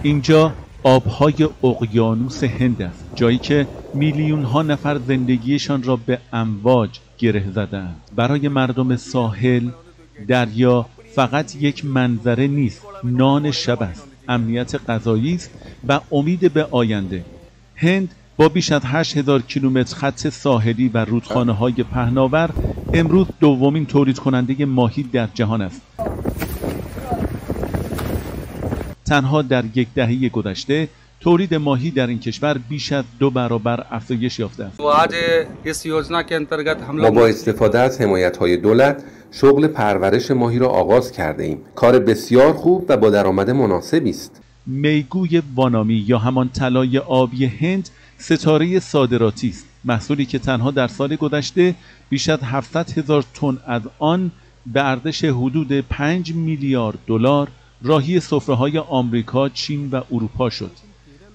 اینجا آبهای اقیانوس هند است، جایی که میلیون ها نفر زندگیشان را به امواج گره زدند. برای مردم ساحل، دریا فقط یک منظره نیست، نان شب است، امنیت غذایی است و امید به آینده. هند با بیش از 8000 کیلومتر خط ساحلی و رودخانه‌های پهناور امروز دومین تولید کننده ماهی در جهان است. تنها در یک دهه گذشته تولید ماهی در این کشور بیش از 2 برابر افزایش یافته است. ما با استفاده از حمایت‌های دولت شغل پرورش ماهی را آغاز کرده ایم. کار بسیار خوب و با درآمد مناسبی است. میگوی وانامی یا همان طلای آبی هند ستاره صادراتی است، محصولی که تنها در سال گذشته بیش از 700,000 تن از آن به ارزش حدود 5 میلیارد دلار راهی سفره‌های آمریکا، چین و اروپا شد.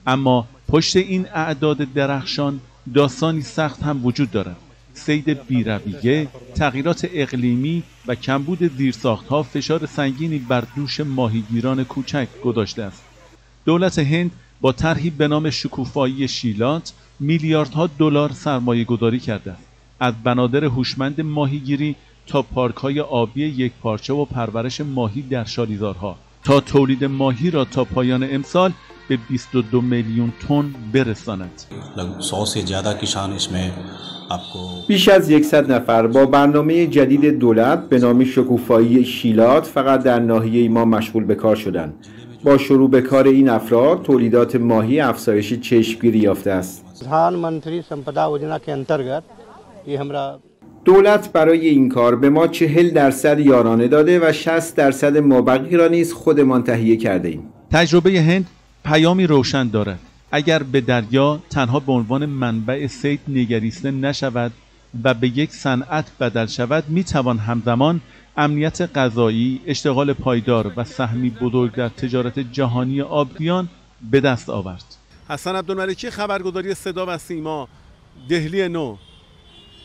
اما پشت این اعداد درخشان داستانی سخت هم وجود دارد. صید بی‌رویه، تغییرات اقلیمی و کمبود زیرساخت‌ها فشار سنگینی بر دوش ماهیگیران کوچک گذاشته است. دولت هند با طرحی به نام شکوفایی شیلات میلیاردها دلار سرمایه گذاری کرده است. از بنادر هوشمند ماهیگیری تا پارک‌های آبی یکپارچه و پرورش ماهی در شالیزارها تا تولید ماهی را تا پایان امسال به 22 میلیون تن برساند. بیش از 100 نفر با برنامه جدید دولت به نام شکوفایی شیلات فقط در ناحیه ما مشغول به کار شدند. با شروع به کار این افراد تولیدات ماهی افزایش چشمگیری یافته است. دولت برای این کار به ما 40% یارانه داده و 60% مابقی را نیز خودمان تهیه کرده ایم. تجربه هند پیامی روشن دارد. اگر به دریا تنها به عنوان منبع صید نگریسته نشود و به یک صنعت بدل شود، میتوان همزمان امنیت غذایی، اشتغال پایدار و سهمی بزرگ در تجارت جهانی آبزیان به دست آورد. حسن عبدالملکی، خبرگزاری صدا و سیما، دهلی نو.